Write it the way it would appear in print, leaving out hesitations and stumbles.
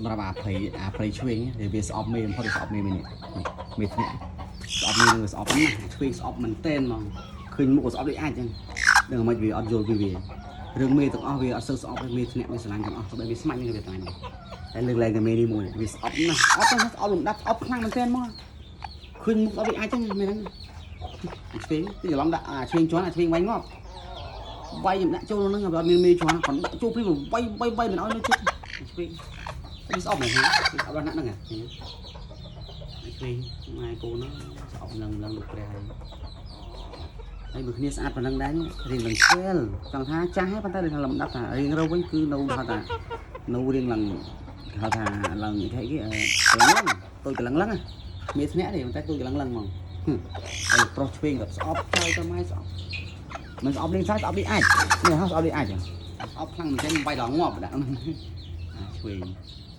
សម្រាប់អាព្រៃអាព្រៃឆ្វេងដែលវាស្អប់មេបំផុតវាស្អប់មេនេះមេធ្នាក់ស្អប់មេនឹងវាស្អប់ណាស់ឆ្វេងស្អប់មែនតែនហ្មងឃើញមុខក៏ស្អប់ដូចអាចចឹងដឹងមិនវាអត់យល់ពីវារឿងមេទាំងអស់វាអត់សូវស្អប់ទេមេធ្នាក់មេស្រឡាញ់ទាំងអស់ស្ដីវាស្មាច់នឹងវាស្រឡាញ់តែលើកឡើងតែមេនេះមួយវាស្អប់ណាស់ស្អប់ណាស់ស្អប់លំដាប់ស្អប់ខ្លាំងមែនតែនហ្មងឃើញមុខស្អប់ដូចអាចចឹងមេហ្នឹងអាឆ្វេងទីច្រឡំដាក់អាឆ្វេងជាន់អាឆ្វេងវាយងាប់វាយខ្ញុំដាក់ចូលក្នុងហ្នឹងវាអត់មានមេជាន់គាត់ដាក់ចូលព្រីវាយវាយវាយមិនឲ្យនៅជិតអាឆ្វេង វាស្អប់មែនហ៎វាស្អប់ដល់ថ្នាក់ហ្នឹងហ៎ឯក្មេងម៉ែកូនហ្នឹងស្អប់នឹងឡើងលោកព្រះហើយហើយបើគ្នាស្អាតប៉ុណ្ណឹងដែររៀងឡើងឆ្វេលចង់ថាចាស់ហើយប៉ុន្តែដូចថាលំដាប់ថារៀងរោវិញគឺនៅហៅថានៅរៀងឡើងគេហៅថាឡើងគេគេកលឹងឡើងតូចកលឹងឡើងមេស្នាក់ទេប៉ុន្តែតូចកលឹងឡើងហ្មងហើយប្រុសឆ្វេងក៏ស្អប់ទៅទៅម៉ែស្អប់មិនស្អប់លេងសាស្អប់លេងអាចនេះហ៎ស្អប់លេងអាចស្អប់ខ្លាំងមែនទែនវាយដល់ងាប់ដាក់ហ្នឹងឆ្វេង។